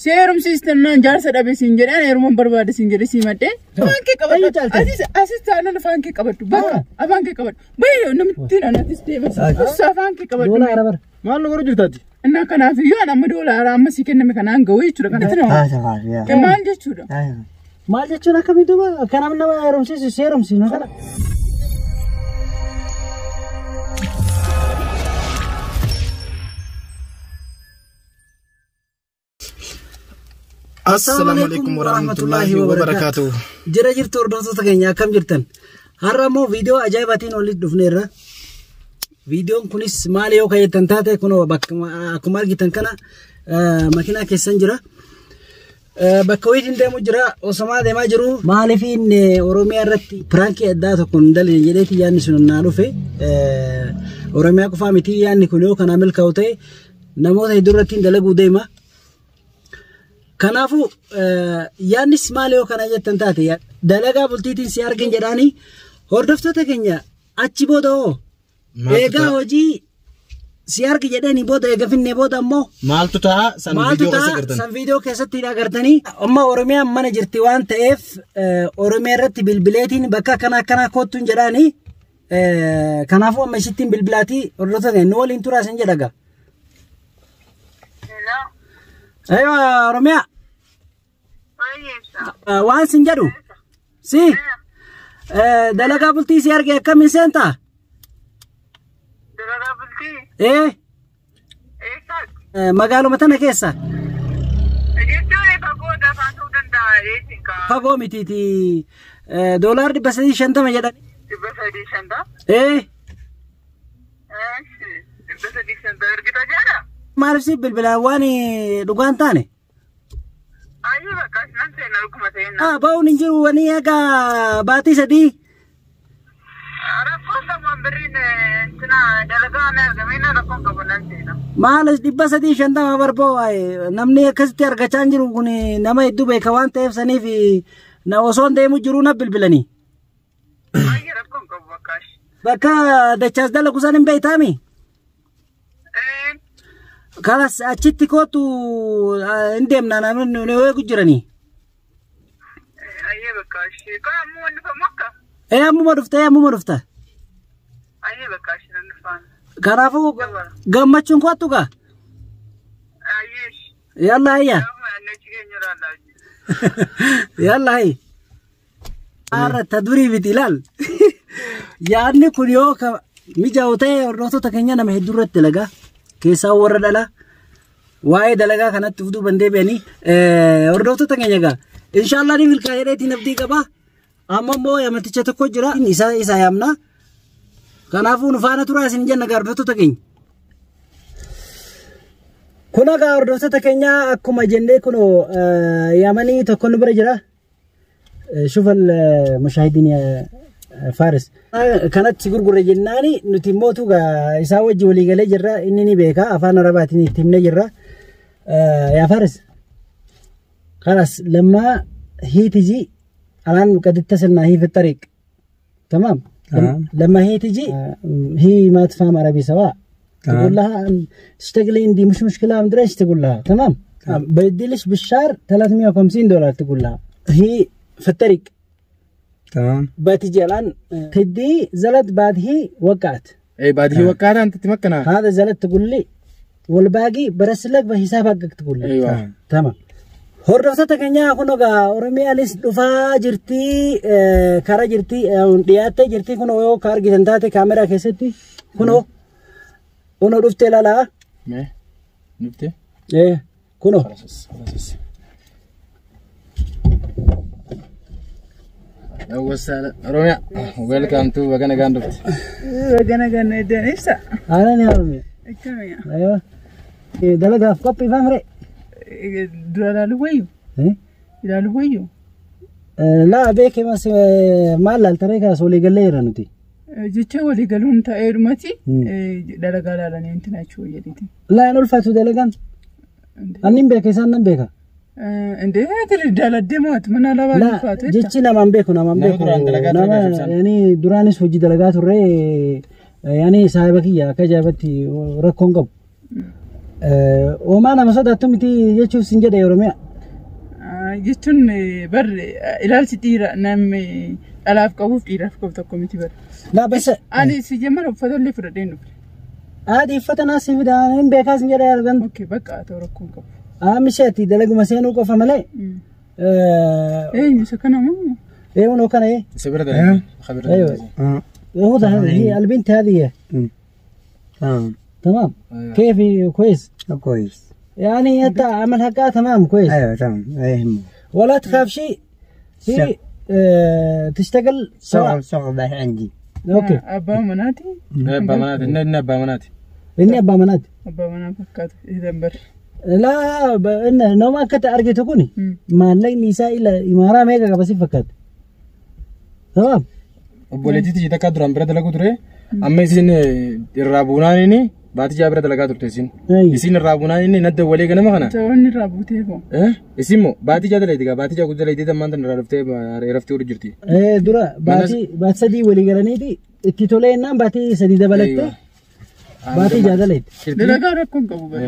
Si heerumsiistannaan jaarsa dhabe siin jedhee ani heeruman barbaade siin jedhee sii maddee. Afaan kee Eenyu qabadhu. caalte? Asis asis taanaan afaan kee qabadhu. Bakka afaan kee qabadhu. Baay'ee namittiin anatis deema. Ussa afaan kee qabadhu. Doolaara bara. Maal nu godhu jirtaati? Innaa kanaaf iyyuu ani amma doolaara amma sii kenname kanaan ga'u jechuudha. Kanatti nama. Maal jechuudha? Maal jechuun akkamii duuba kanaaf nama heerumsiisu si heerumsiisnu kana. Assalaamu alaikum warahmatullaahi wabarakaatuh. Jira jirtu hordoftoota keenya akkam jirtan? Har'a immoo viidiyoo ajaa'ibaatiin walitti dhufneerra. Viidiyoon kunis maal yoo kayyattan taate kunoo akkuma argitan kana makiinaa keessan jira. Bakka wayiitiin deemu jira osomaa deemaa jiru. Maaliif inni Oromiyaa irratti piraankii addaa tokko hin daline jedheeti yaadni sun naa dhufe. Oromiyaa qofaa miti yaadni kun yoo kanaa milkaa'u ta'e namoota hedduu irratti dalaguu deema. Kanaafuu yaadnis maal yoo kana jettan taate dalagaa bultiitiin si argin jedhaanii hordoftoota keenya achi booda hoo eegaa hojii si argi jedhanii booda eega finnee booda ammoo Maaltu ta'a san maaltu viidiyoo keessa ta'a gartan? san viidiyoo keessatti agartanii amma Oromiyaan mana jirti waan ta'eef Oromiyaa irratti bilbileetiin bakka akkana akkanaa koottuun jedhaanii kanaafuu amma isittiin bilbilaatii hordoftoota keenya nu waliin turaa isin jedha gaa. Aywa Oromiyaa. Waan sin jedhu si dalagaa bultii si arge akkamiin seentaa? Dalagaa bultii Ee eessaati? magaaluma tana keessa Jechuun fagoodha afaan ta'uu danda'a eesin kaa. fagoo mitiiti doolaar 350 jedhan. 350. Ee 350 ergita jaara? Maaliif si bilbilaan waan dhugaan taane? Ayyee bakka nan seena dhuguma seena. Ah ba'uun hin jiru wani egaa baatii sadii. Rakkoon qabu birriin tina dalagaa na argamee na rakkoon qabu nan seena. Maal 350 barboo namni akkasitti argachaa hin jiru kun nama hedduu beeka waan ta'eef saniif na osoo hin deemu jiruu na bilbilanii. Ayyee rakkoon qabu bakka. Bakka dachaas dalagu san hin beektaami? Kalas achitti kootu hin deemna namni nu eegu jiranii. Ayyee bakka. Kan ammoo wanni famu akka? Ee ammuma dhufta ee ammuma dhufta. Ayyee bakka nan dhufaan. Kanaafuu gammachuun kootu gaa. Ayyee. Yalla hayya. Gaafuma annachi keenya ilaallaa. Yalla hayya. Har'a ta durii miti ilaal. Yaadni kun yoo ka mijaa'u ta'e hordoftoota keenya nama hedduu irratti dalagaa. Keessaa warra dhalaa. Waa'ee dalagaa kanatti of duuban deebi'anii hordoftoota keenya egaa inshaallah ni milkaa'ee jedheetiin abdii qaba. Amma immoo yaamaticha tokko jira isa isa yaamna. Kanaafuu nu faana turaa isin jenna egaa hordoftoota keenya. Kun egaa hordoftoota keenya akkuma jennee kunoo yaamanii tokko nu bira jira. شوف المشاهدين يا فارس kanatti gurgurre jennaani nuti immootu isaa wajji walii galee jirra inni ni beeka afaan arabaatiin itti himnee jirra. يا فارس خلاص لما هي تجي الان قد اتصلنا هي في الطريق تمام تمام. لما هي تجي هي ما تفهم عربي سواء تمام. تقول لها اشتغلي عندي مش مشكله مدري ايش تقول لها تمام بدي ليش بالشهر 350 دولار تقول لها هي في الطريق تمام. بتجي الان تدي زلت بعد هي وقعت. اي بعد هي وقعت انت تمكنها. هذا زلت تقول لي والباقي برسل لك بحساب حقك تقول لي. ايوه. تمام. Hordoftoota keenya kun egaa Oromiyaanis dhufaa jirti karaa jirti dhiyaattee jirti kun yoo ka argitan taate kaameraa keessatti kunoo kunoo dhuftee ilaalaa. Mee nutti? Ee kunoo. خلاص. Awwasaala Oromiyaa welcome to bagana gaan dhufte. Bagana ganna iddoo ibsa. Aannan yaa Oromiyaa. Akkamiya. Aywa. Dalagaaf qophii faamre. Dura ilaaluu wayyu? Ilaaluu wayyu? Laa beeke mas maal laaltaree kaas walii gallee jira nuti. Jecha walii galuun ta'ee dhumati dalagaa ilaalanii wanti naachuu wayyadeeti. Laa hin ulfaatu dalagaan. Anni hin beeka isaan nan beeka. Indee ati daladdee mo'atu mana alabaa Laa ulfaatu jecha. jechi namaan beeku namaan Nama beeku. duraan dalagaa ture Nama beekumsaan. yaani duraanis hojii dalagaa turre yaani saahiba kiyya akka ajaa'ibatti rakkoon qabu. Uumaa nama sodaattu miti jechuuf sin jedhe Oromiyaa. Jechuun bar ilaalchi dhiira namni dhalaaf qabuuf dhiiraaf qabu tokko miti bar. Laa basa. Ani si jemmara uffata illee fudhadhee hin dhufne. Haadhi uffata naas si fida hin beekaas hin jedhe argan. Okay, bakka haa ta'u rakkoon qabu. Misheeti dalaguma seenuu qofa malee. Eenyu isa kana moo? Eewwanoo kana ee. Isa bira dalagee. Khabira أيوة. هو ده هي البنت هذه. تمام. تمام. أيوة. كيف كويس؟ كويس. يعني انت عمل حقها تمام كويس. ايوه تمام، لا يهمه. ولا تخاف شيء في تشتغل سواء شغل شغل به عندي. اوكي. Abbaa manaati? Abbaa manaati. Inni abbaa manaati. اني ابا مناد. Abbaa manaa fakkaata. Idan bar. لا ان لو ما كنت ارجع تكوني ما لي نساء الى اماره ميجا بس فكات تمام. Obboleettii tiyya takka duraan bira dalagu ture. Amma isin irraa buunaan inni baatii jaha bira dalagaa turte isin. Isin irraa buunaan inni nadda walii ganama kana. Wanni irraa buutee hoo? Isin moo baatii jaha dalayti gaa baatii jaha guutuu dalayti ammaan tan irraa dhuftee raftee oolu jirti. Dura baatii sadii walii galaniiti itti tolee innaan baatii sadii dabalatte baatii jaha dalayti. Dalagaa rakkoon qabu bar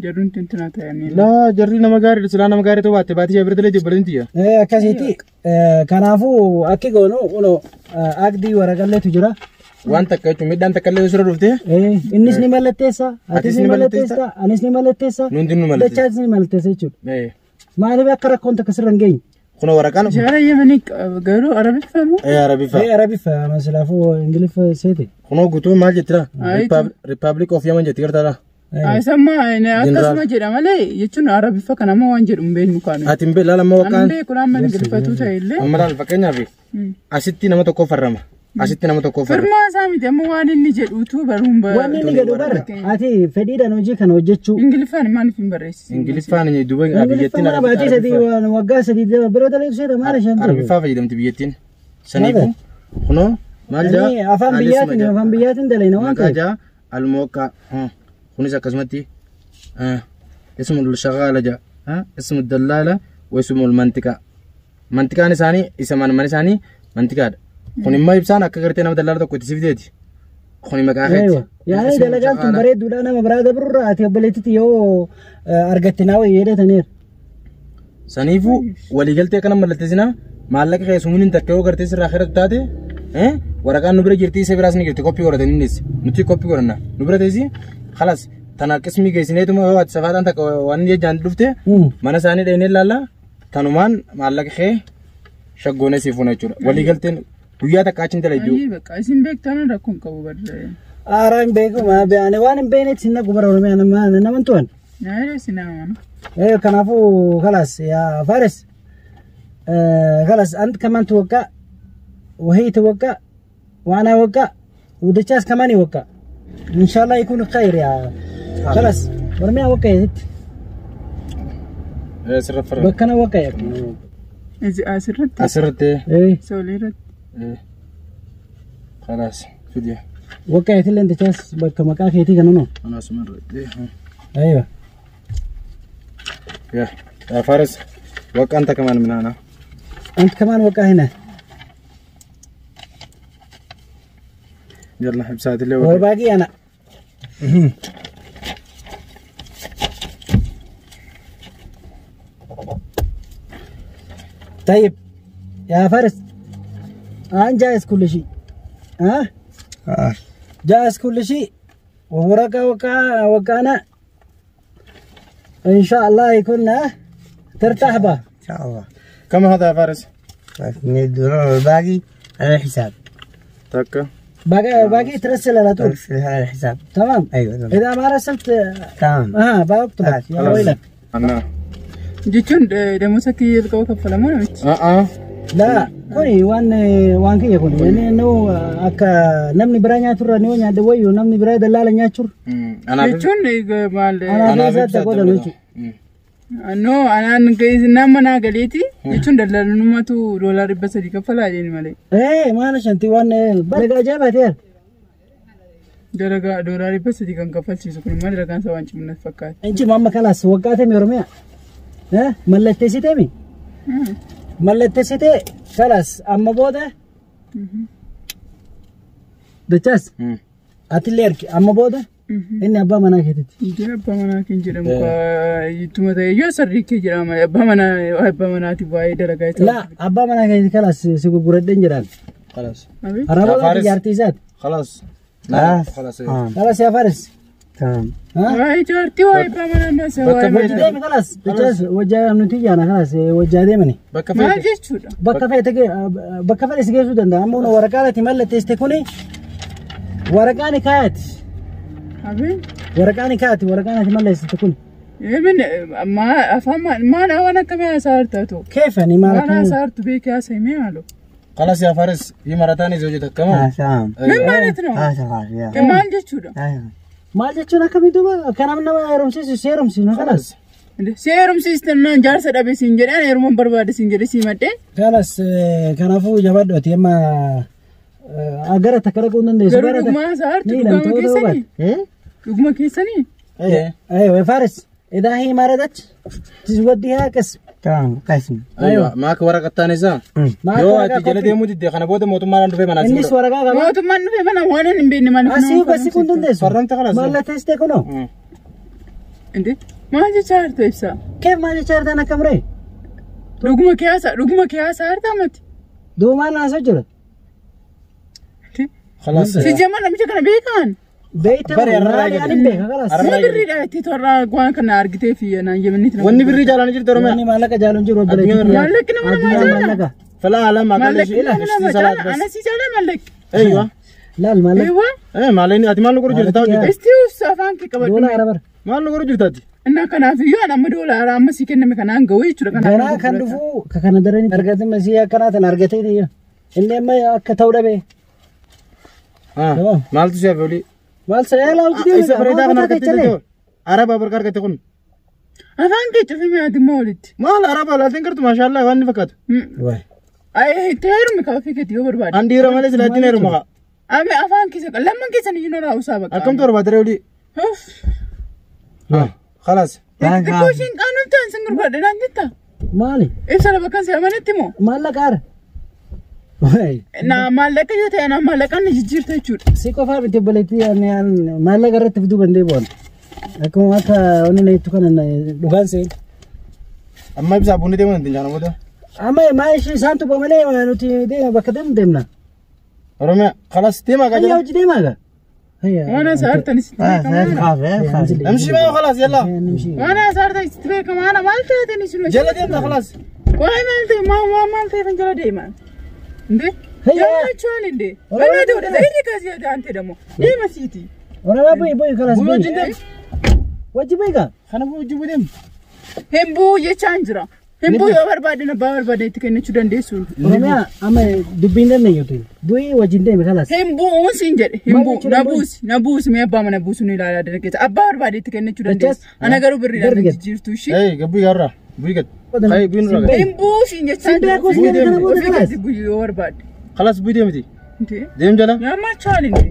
jarruun tintinaa ta'anii. Laa jarri nama gaarii silaa nama gaarii ta'uu baatte baatii jaha bira dalayti obboleettiin tiyya. Akkasiiti kanaafuu akki goonu uno agdii waraqalleetu jira. Waan takka jechuun miidhaan takka illee sirra dhufte. Innis ni mallatteessa, atis ni mallatteessa, anis ni mallatteessa, Nuti ni mallatteessa. Dachaas ni mallatteessa jechuudha. Maaliif akka rakkoon takka sirra hin geenye? Kun waraqaan. Jaara Yemanii garuu Arabiffa moo? Arabiffa. Arabiffa maslaafuu Ingiliffa seete. Kunoo guutuu maal jettira? Republic of Yemen jetti gartaadha. Isamma akkasuma jedha malee jechuun Arabiffa kana amma waan jedhu hin beeknu kaanu. Ati hin beeknu amma waqaan. Ani beeku amma Ingiliffatuu ta'e illee. Amma laal fakkeenyaaf asitti nama tokko farrama. Asitti nama tokko farrama. Firmaa isaa miti amma waan inni jedhuutu baruun bara. Waan inni jedhu bara ati fedhiidhaan hojii kana hojjechuu. Ingiliffaan maaliif hin barreessisin? Ingiliffaan duuba biyyattiin Ingiliffaan baatii sadii waggaa sadii bira dalagu seeta maal isheen ta'e? Arabiffaa fayyadamti biyyattiin. Saniifuu kunoo maal jaa? Afaan biyyaatiin dalayna waan ta'eef. Maqaa jaa almooqaa kunis akkasumatti ismu shaqaala jaa ismu dallaala wa ismu mantiqaa. Mantiqaan isaanii isa mana isaanii mantiqaadha. Kun immoo ibsaan akka gartee nama dallaala tokko itti sifteeti. Kuni maqaa keeti. Yaani dalagaan tun bareedduudha nama biraa dabrurraa ati obboleettitti yoo argatte naa wayii jedhataniiru. Saniifuu waliigaltee kana mallatteessinaa maallaqa keessumun hin takka yoo gartee sirraa xeeratu taate waraqaan nu bira jirti isa biraas ni jirti koppii godhatan innis nuti koppii godhanna nu bira teessi halas tana qismii geessineetuma yoo ati safaataan takka waan jechaan dhufte mana isaanii dheenee ilaalla tanumaan maallaqa kee shaggoonee siif fuuna jechuudha waliigalteen guyyaa takka achi hin dalagu. Bakka isin beektan rakkoon qabu barree. Aaraa hin beeku ani waan hin beeknetti sin naqu bara Oromiyaa nama tuan. Naayiree si nama. Kanaafuu خلاص يا فارس خلاص أنت كمان توقع وهي توقع وأنا أوقع ودشاس كمان يوقع إن شاء الله يكون خير يا خلاص ورمي أوقع يا ست سرت بكنا وقع يا أسرت أسرت إيه سوليرت إيه خلاص فدية وقعت اللي أنت شاس بكما كاكي كانوا أنا سمرت إيه أيوه يا فارس وقع أنت كمان من هنا أنت كمان وقع هنا يلا حبسات اللي والباقي أنا طيب يا فارس أنا جاهز كل شيء ها؟ جاهز كل شيء وورقة وقع وقعنا إن شاء الله يكون ترتاح به إن شاء الله. كم هذا يا فارس؟ 300 دولار والباقي على الحساب. تكة باقي ترسل على طول. ترسل على الحساب. تمام. أيوه تمام. إذا ما رسلت تمام. بكتبك يا ويلك. أنا. جيتون دموسك يلقوا كفلمون مش؟ لا كوني وان كي يكون يعني إنه أك نمني برا نياتور نيو نيا دويو نمني برا دلالة نياتور. أنا جيتون مال أنا في ذات No, أنا نعم أنا قليتي جيتون دلالة نماتو دولار بس دي كفلا يعني مالي. إيه ما أنا شنتي وان بلغ جابت يا. دولار دولار بس دي كان كفل شيء سكون ما دركان سوانش من الفكات. أنت ماما خلاص وقعت ميرميا. ها ملتسي تامي. ملتسي خلاص أما بوده. دتاس. أتليرك أما بوده. Inni abbaa manaa keetiiti. Injii abbaa manaa kan jedhamu ittuma ta'e yoo sarrii kee jedhama abbaa manaa abbaa manaatiif waa'ee dalagaa isaa. Laa abbaa manaa keeti kalas si gurguradheen jedhaan. خلاص Arabaa Faris. jaartii isaati. خلاص خلاص خلاص تمام Kalas yaa Faris. تمام Waa'ee jaartii waa'ee abbaa manaa naasa Bakka waa'ee Wajji manaa. deemi kalas. Bichaas wajjaa nuti jaana kalas wajjaa deemani. bakka Maal feete jechuudha? Bakka feete bakka fedhe si geessuu danda'a. Amma kun waraqaa irratti mallatteessite kuni waraqaa ni kaayati. Abeen Waraqaa ni kaayati waraqaan ati mallatteessite kuni. Eemin afaan maal waan akkamii haasaa hartaa ta'u? Keefani maal Waan akkamiin? haasaa hartu beekee haasa himee haaloo. خلاص يا فارس هي مرة ثانية زوجتك كمان تمام Min maalet ነው? خلاص خلاص يا Maal jechuudha? Maal jechuun akkamii duuba kanaaf nama heerumsiisu si heerumsiisnu kalas. Si heerumsiiste naan jaarsa dhabe siin jedhee heeruman barbaade siin jedhee sii maddee. Kalas kanaafuu jabaadhu ati amma gara takka dhaquu hin dandeessu. Garuu dhuguma haasaa hartu dhuguma keessanii? Dhuguma keessanii? ايه ايوه يا فارس اذا هي ما ردت توديها قسم تمام قسم ايوه معك ورقة ثانية زا معك yoo ورقة ati jala copy. deemuu didde kana booda mootummaan dhufee manaa si الناس godha. ورقه قبل Mootummaan dhufee mana waan hin beekne maaliif اسيب بس يكون دندس فرمت خلاص. ما لا تستكونو Inde maal jechaa harta ibsaa? كيف ما جت انا كمري Dhuguma kee haasaa dhuguma kee haasaa harta mati. دو ما انا سجلت خلاص Si jama namicha kana beekaan? بيت بري الراجل. يعني بيك خلاص الراجل. Nama birriidha itti torraa waan kana argitee fi naan jemanitti nama. wanni birrii jaalaan jirtu يعني Oromiyaa ما لك جالون جرو الدنيا الراجل. Maallaqni nama namaa ما jaala. لك فلا أعلم أقل Maallaqni شيء nama نشتري namaa صلاة jaala. بس Ana si jaala maallaqni. ايوه لا المالك Eewwa. ايه maalini ati maal nu godhu jirta Maallaqni hojjeta Isti uffisa afaan kee qabadhu. دولار بر maal nu godhu jirta ati Innaa kanaaf iyyuu ani amma doolaara amma sii kenname kanaan ga'u jechuudha. Kanaaf ganaa kan dhufu ka kana daranii argate masii akkanaa tan argatee inni amma akka ta'u dhabe Tamam. maaltu si hafe olii maal sa yaalaa hojii isa bareedaa kana argattee jirtu araba barqa argatte kun Afaan kee cufame ati immoo walitti. maal araba laalteen gartu maashaallah waan inni fakkaatu Itti heerumi ka ofii keetii yoo barbaade. an dhiira malee silaatiin heeruma kaa Ami afaan keessa lamman keessan iyyuu na raawusaa bakka. akkamtu barbaadare olii Uff. خلاص Xixiqqoo isheen qaanuuf ta'an sin gurguraadhe naan jetta. Maali? Ibsa lafa kan si amanetti moo? Maallaqa ara. Na maallaqa yoo ta'e anaan maallaqaan na jijjiirta jechuudha. Si qofaa miti obboleettii maallaqa irratti fiduu danda'e bu'an. Akkuma akka wanni na jettu kana dhugaan seen. amma ibsaa bunni deemuu dandeenya kana booda Amma maa ishee isaan tuqa malee nuti deema bakka deemu deemna. Oromiyaa خلاص deemaa kaa Hayya jala hojii deemaa gaa. Hayya. Waan haasa'artan isitti beekamaana. خلاص امشي بقى خلاص يلا Waan haasa'artan isitti beekamaana maal taatani isin jala deemta خلاص Waa'ee maal ta'e maal maal ta'e kan jala deeman? እንዴ Hayya. ያማችኋል እንዴ? በእናትህ ወደዛ ሂድ ከዚህ ወደ አንተ ደግሞ deema siiti. Oromiyaa bu'i bu'i kalas Bu'i bu'i. wajjin deem Wajji bu'i gaa. kana wajjin bu'u deem Hin bu'u jechaan jira. Hin bu'u yoo barbaade abbaa barbaade itti kennachuu dandeessuun. Oromiyaa amma dubbiin dandeenyutu bu'i wajjin deemi kalas. Hin bu'uun siin jedhe hin Maal bu'u jechuudha na bu'i? buusi na buusi mee abbaa mana buusu ni ilaalaa dargaggeessa abbaa barbaade itti kennachuu dandeessu. Jechaas? Ana garuu birriidhaan Darbi na gad. jijjiirtu ishii. Hey, bu'i garra bu'i gad Hey, bu'i nurra gad Hin bu'u siin jechaan Sin jira. beeku siin jedhe kana booda Ofii kalas. keetti bu'u yoo barbaade. خلاص bu'i deemti Intee deem jala ያማችኋል እንዴ?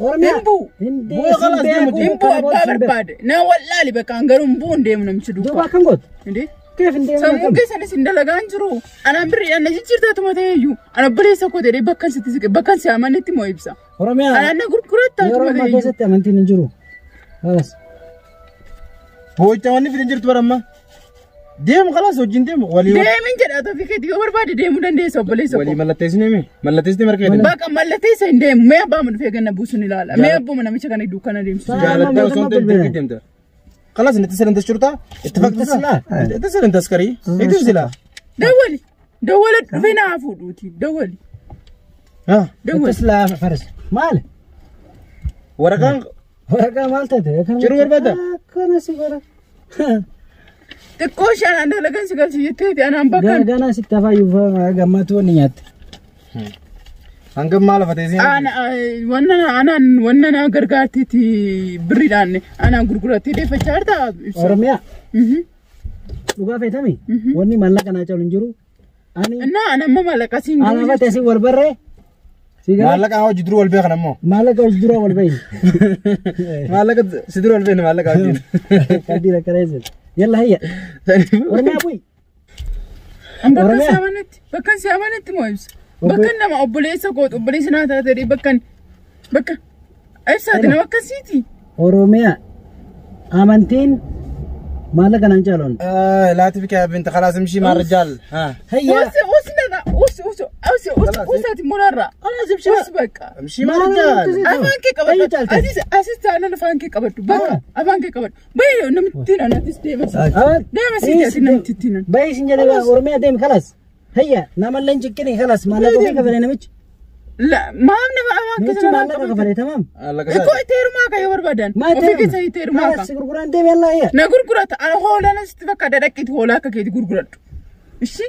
Oromiyaa. Hin bu'u. Hin Bu'i kalas deemu. Hin bu'u abbaa barbaade. Na wallaali bakka garuu hin bu'u hin deemu namichi Duuba duukaa. akkam gootu? Intee Keef hin deemu. Sammuu keessanis hin dalagaan jiru. Anaan birriidhaan na jijjiirtaatuma ta'eyyuu. Ana obboleessa koo jedhee bakkan sitti siqe bakkan si amanetti moo ibsa. Oromiyaa. Anaan na Yeroo gurgurattaatuma ammaa ta'eyyuu. keessatti amantiin hin jiru. Kalas. boo'icha wanni fidin jirtu bara amma deemu خلاص wajjin deemu walii Deemin jedha ofii keetii yoo barbaade deemuu dandeessa obboleessa walii koo. mallatteessine mi mallatteessine marga jedhame Bakka mallatteessa hin deemu. Mee abbaa dhufee ganna buusuun ilaala. Mee abbuma namicha kana dukkana deemsisu. jaalattee osoo hin ta'in dirqi deemta خلاص انت تسال انت الشرطه اتفقت تسلا. تسال انت عسكري تسلا Dawwali. Dawwala dhufee naa fuudhuuti. Dawwali. ها Dawwali. Islaa faras. Maali? ورقان Waraqaa maal taate? Jiruu barbaadda? Akkana si godha. Xiqqoo ishee anaan dalagan si galchi jetteeti anaan bakkan. Ganaa sitti hafaayyuu gammatu wanni nyaatte. hangam maal hafatee Ana wanna anaan wanna na gargaartiiti birriidhaan anaan gurgurattee deeffachaa jirta ibsa. Oromiyaa dhugaa feetami? Wanni maallaqa naa caalu hin jiru. Ani Innaa ana amma maallaqa siin ana gahu fate asii wal barree. Si gara maallaqa hojii dura wal beekan ammoo maallaqa hojii dura wal bahin. maallaqa si dura wal beekne maallaqa wajjin Qalbii rakkana eessan. Yalla hayya. Oromiyaa bu'i. An bakkan si Oromiyaa. amanetti bakkan si amanetti moo ibsa. Bakkan nama obboleessa kootu obboleessa naa taatee bakkan bakka ibsaati nama akkasiiti. Oromiyaa amantiin maallaqa naan caaluun. لا تبكي يا بنت خلاص امشي مع الرجال ها Hayya. Usi usi nana usi usi usi usi usi ati munarra. خلاص امشي Usi bakka. امشي مع الرجال Afaan kee Eenyu qabadhu. caalta? Asis asis taanaan afaan kee qabadhu. Bakka afaan kee qabadhu. Baay'ee namittiin anatis deema. Deema siiti ati namittiin. Baay'ee isin jedhe Oromiyaa deemi kalas. Hayya namallee hin ciqqini kalas maallaqa ofii kafale namichi. La maaf nama afaan Namichi keessa maallaqa kafale tamaam. Ikoo itti heerumaa kan yoo barbaadan. Ofii keessa itti heerumaa Kalas kan. si gurguraan deemi yallaa hayya. Na gurgurata. Ana hoolaan asitti bakka dadhaqqiitu hoolaa akka keeti gurguradhu. Ishi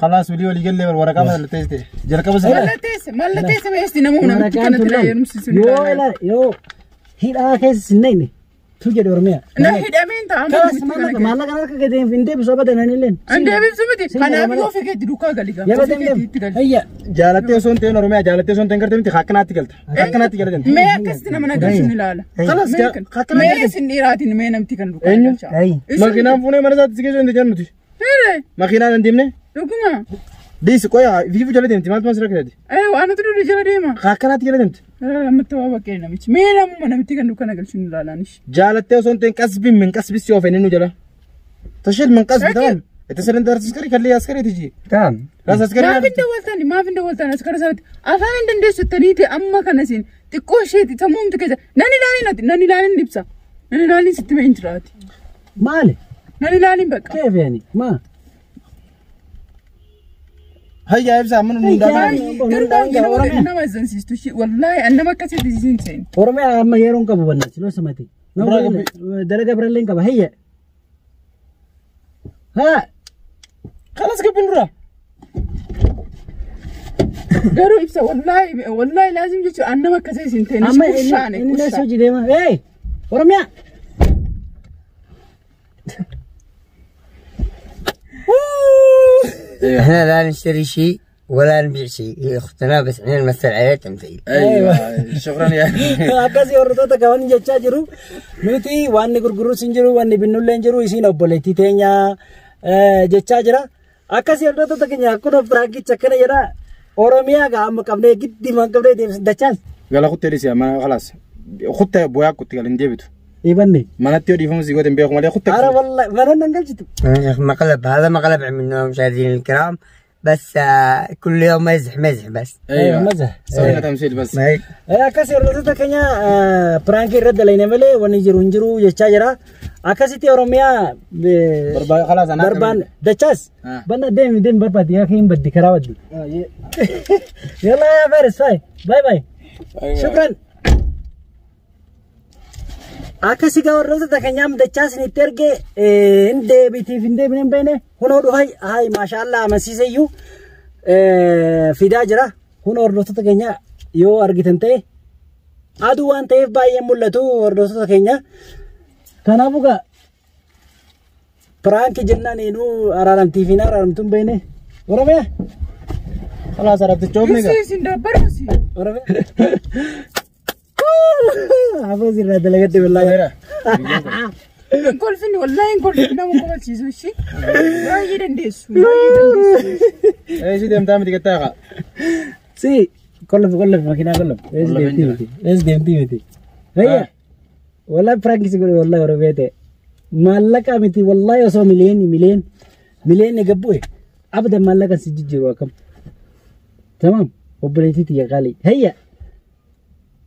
خلاص ولي ولي قال لي الورقه ما تيستي جلك بس mallatteessa mallatteessa beesti namuu namitti Waraqaan kanatti tun na laal. heerumsiisu. Yoo ila yoo hidhaa keessa sin naqne tu jedhe Oromiyaa. Na hidhameen ta'a. Kalas maallaqa maallaqa harka gadi hin deebisu abadan anilleen. An deebiftu miti. Sin Kanaaf jedhe yoo ofii keetti duukaa gali gaa. Yaba Ofii deem keetti itti deem. gali. Hayya. جالتي سون تين ورميا جالتي سون تين كرتمتي خاكناتي قلت خاكناتي قلت Mee akkasitti nama nagalchu ni ilaala. خلاص Mee kan- خاكناتي Mee isin dhiiraatiin mee namti kan duukaa Eenyu? galcha. Ay. ماكينان فوني مرزات سكيشن انت جنتي Ee, ماكينان ندمني dhuguma. ديس قويا فيفو جالتي انت مالت مسرك هذه Ee, waan nuti duri jala deema. خاكناتي قلت انت Ammatti waa baqqee namichi. Mee namuma namitti kan duukaa nagalchu ni ilaalaanis. جالتي سون تين قصب من قصب السيوف انه جلا تشيل من قصب تمام اتصل انت عسكري خلي عسكري تجي تمام. راس عسكري Maaf hin dawwaltani maaf hin dawwaltani as kara sanatti afaan hin dandeessu taniiti amma kana siin xiqqoo isheeti sammuumti keessa nan ilaalin ati nan ilaalin ibsa nan ilaalin sitti mee hin jiraati Maali? nan ilaalin bakka. Keef yaani maa? هيا ابزع من Garuu baay'ee nama azzansiistu ishee wallaahi an nama akkasitti isiin seeni. Oromiyaa amma yeroon qabu banna siloo samati. Dalaga birallee hin qaba hayya. Haa. خلاص قبل نروح Garuu ibsa wallaahi wallaahi laazim jechuun an nama akkasii isiin seeni. Amma Kushaane inni kushaan. hojii deema. Hey! Oromiyaa! احنا لا نشتري شيء ولا نبيع شيء، هي اختنا بس احنا نمثل عليها تمثيل. ايوه شكرا يا Akkasii hordoftoota qaban jechaa jiru. Nuti waan ni gurgurus hin jiru, waan ni binnullee hin jiru, isiin obboleettii teenya jechaa jira. Akkasii hordoftoota keenya akkuma piraankicha akkana jedha. Oromiyaa gaa amma qabnee giddi maan qabnee deemsi dachaas. قال خدت لي ما خلاص خدت بويا كنت قال نديبته Ibanne. ما نتي ودي فمسي قلت بيخ مالي خدت Ara wallahi mana nan galchitu. يا أخي مقلب، هذا مقلب عملناه مشاهدينا الكرام، بس كل يوم مزح مزح بس. ايوه مزح. سوينا تمثيل بس ما هي- Akkasii hordoftoota keenya piraankii irra dalayne malee wanni jiru hin jiru jechaa jira. Akkasitti Oromiyaa خلاص انا barbaan dachaas Ah. banna deemi deemi barbaadi yaa hin baddi karaa baddi. يلا يا فارس باي باي باي شكرا. Akkasii gaa hordoftoota keenyaaf dachaas ni itti erge hin deebitiif hin deebine hin beekne kunoo dhufay hayi maashaallaa amansiise iyyuu fidaa jira. Kun hordoftoota keenya yoo argitan ta'e aduu waan ta'eef baay'ee mul'atu hordoftoota keenya. Kanaafuu gaa piraankii jennaan inuu araaramtiif hin araaramtu hin beekne. Oromiyaa. خلاص عرفت تشوفني Ibsi isin dabbaruusi. Oromiyaa. Afoo sirraa dalagadde wallaahi. Hin kolfinni wallaahi hin kolfinni nama kofalchiisu ishee. Baay'ee dandeessu baay'ee dandeessu. ايش دي متى متقطعها Si kollof kollof makiinaa kollof. Ees deemtii miti. Ees deemtii miti. Hayya. Wallahi piraankii si godhe wallahi Oromiyaa ta'e. Maallaqa miti wallahi osoo miliyoonni miliyoon miliyoonni gabbu'e abda maallaqa si jijjiiru akkam. Tamaam obboleettii tiyya qaalii. Hayya.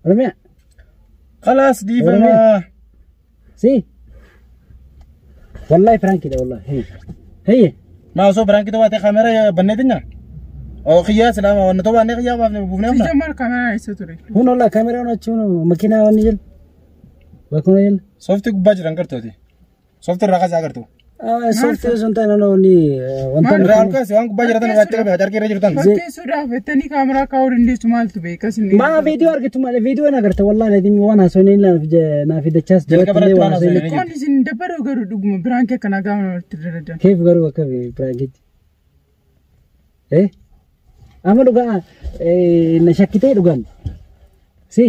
Oromiyaa. خلاص دي فما Si. Wallahi piraankiidha wallahi. Hayya. Hayya. ما سو برانك تو كاميرا بنيتنا او خيا سلام وانا تو انا خيا بفنا Sijamar kaameraa eessa ture? Kun olla kaameraan achi makiinaa wanni jala. Bakkuma jala. سوفت باجران كرتو سوفت الرقص كرتو Sooftii osoo hin taane wanni wanta irraa ol kaase waan gubbaa jiratan irraa qabe hajar keerra jirtan. Fakkeessuudhaaf jettanii kaameraa kaa'uu dandeessu maaltu beeka isin. Maa viidiyoo argitu malee viidiyoo na agarta wallahi ladimi waan haasofne naaf dachaas Jalqaba irratti waan haasofne. Qoon isin dabbaroo garuu dhuguma biraan kee akkanaa gaafa namatti daladan. Keef garuu akka biraankitti. Eh? Amma dhugaa na shakkitee dhugaan. Si?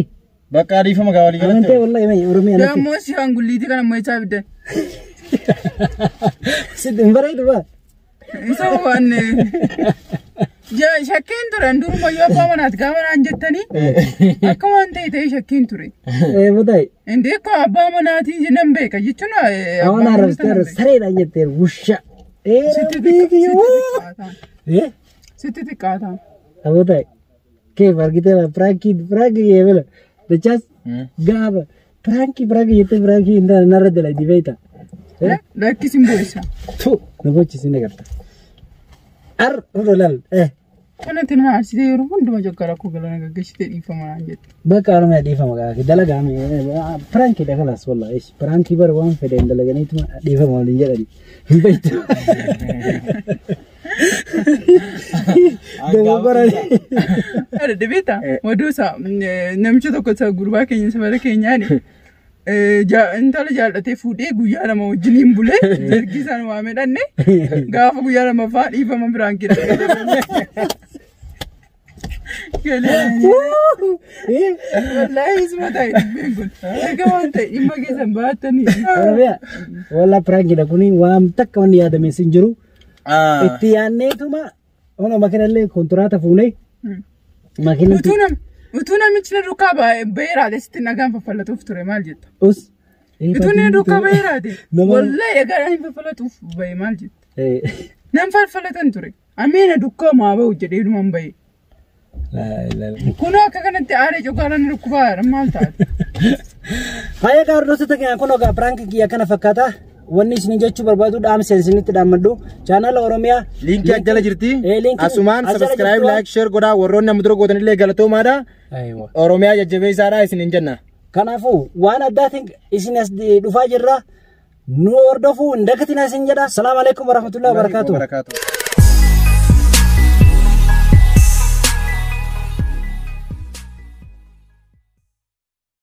Bakka adiifama gaa walii Amantee galatti. wallahi mee Oromiyaa natti. Dammoo si hangulliitii kana ammoo isaa biddan. Si hin bareedu baa. Isa waan Shakkeen ture durumayyuu abbaa manaati gaafa naan jettanii akka waan ta'e ta'e shakkeen ture. Mutai. Indee akkuma abbaa manaatii nan beeka jechuun Waan arrabsitee sareedhaan jettee wusha. Sitti xiqqaataan. Sitti xiqqaataan. Mutai. Keef argiteera piraankii piraankii yeemela. Dachaas gaafa piraankii piraankii jettee piraankii hin taane narra dalagdi beekta. Lakkis hin boorisa. Tu nu bochisiin agarta. Ar hundo laal. Kanatti nama arsitee yeroo hundumaa joggara koo galana gaggeessitee dhiifama naan jette. Bakka Oromiyaa dhiifama gaafa dalagaa piraankii dha kalaas wallahi piraankii bara waan fedhan dalaganiituma dhiifama waliin jedhani hin beektu. Dogoggorani. Beektaa oduu isaa namicha tokko isa gurbaa keenya safara keenyaani. Intala jaallatee fuudhee guyyaa 2 wajjiniin bulee ergi isaan waa midhanne gaafa guyyaa 2ffaa dhiifama biraan kidha. Wallaahi isuma ta'e dhibbeen kun. Erga waan ta'e dhimma keessan baattanii. Oromiyaa walla piraankiidha kuni waan takka wanni yaadame sin jiru. Itti yaadneetuma hono makiinallee kontiraata fuunee makiina. Utuu namichi na duukaa baheeraate sitti nagaan faffalatuuf ture maal jetta? Us. Utuu inni duukaa baheeraate wallahi dhagaan hin faffalatuuf bahe maal jetta? Nan falfalatan ture. Amee na duukaa maa bahu jedhee dhumaan bahe. Kunoo akka kanatti aaree coggaaraan dhukkubaa maal taate? Faaya hordoftoota keenya kun egaa piraankii kiyya kana fakkaata. Wanni isin jechuu barbaadu dhaamsa isinitti dhaammadhu. Chaanaala Oromiyaa. Liinkii as jala jirti. Liinkiin Asumaan as jala subscribe, jirtu. like, share godhaa warroonni amma dura gootanillee galatoomaadha. Aywa. Oromiyaa jajjabeessaadha isiniin jenna. Kanaafuu waan addaatiin isin as dhufaa jirra. Nu hordofuu hin dagatinaa isin jedha. Salaamu alaikum warahmatullahi wabarakatuh. Wabarakaatuh.